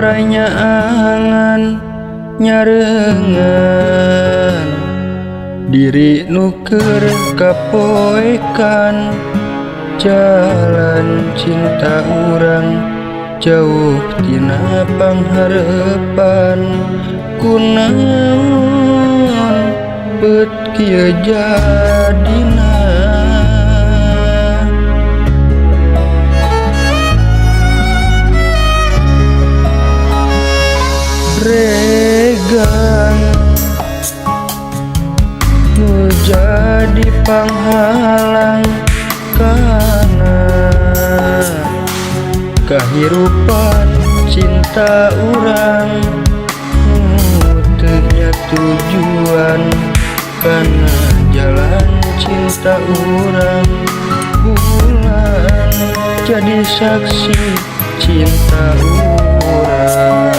Paranyaangan nyarengan diri nu keur kapoekan jalan cinta urang jauh tina pangharepan kunaon bet kieu jadina. Regang nu jadi panghalang kana kahirupan cinta urang nu teu nya tujuan kana jalan cinta urang bulan jadi saksi cinta urang.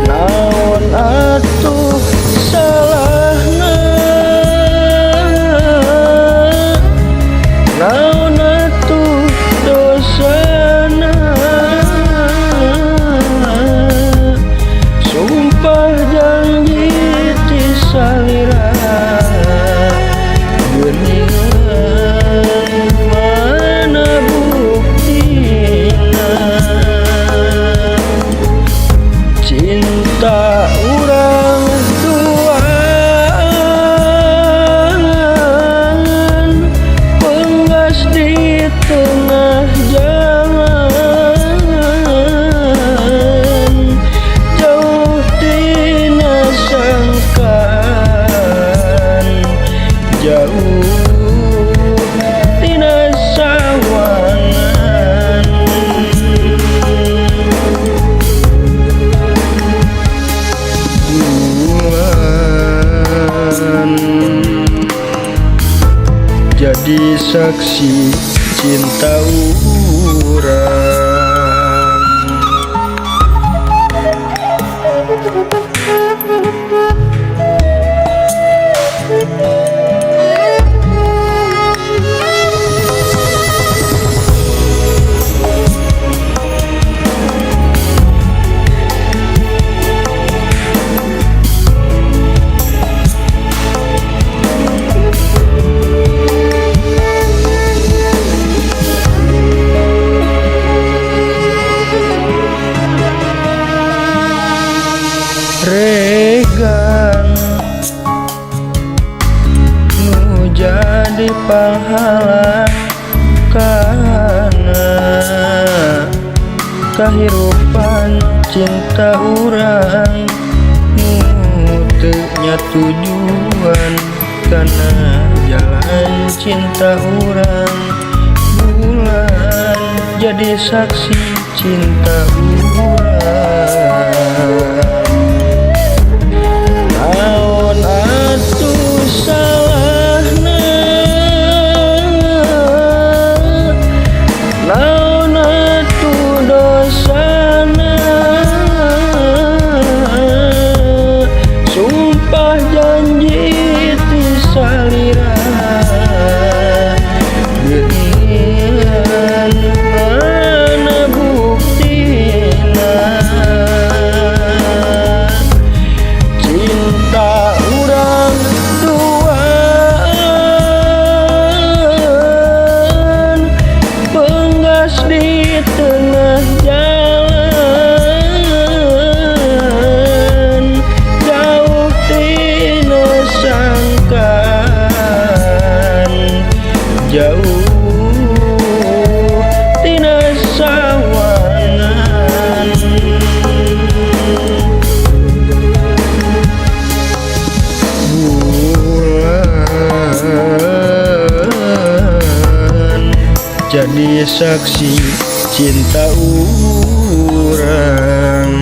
Naon atuh salahna, naon atuh dosana, sumpah janji ti salira geuningan mana buktina cinta urang duaan penggas di tengah jalan jauh tina sangkaan jauh tina sawangan. Bulan jadi saksi cinta urang. Regang nu jadi panghalang kana kahirupan cinta urang nu teu nya tujuan kana jalan cinta urang bulan jadi saksi cinta urang. Naon atuh salahna, naon atuh dosana, sumpah janji ti salira geuningan mana buktina cinta urang duaan penggas di tengah jalan jauh tina sangkaan jauh tina sawangan. Bulan jadi saksi cinta urang.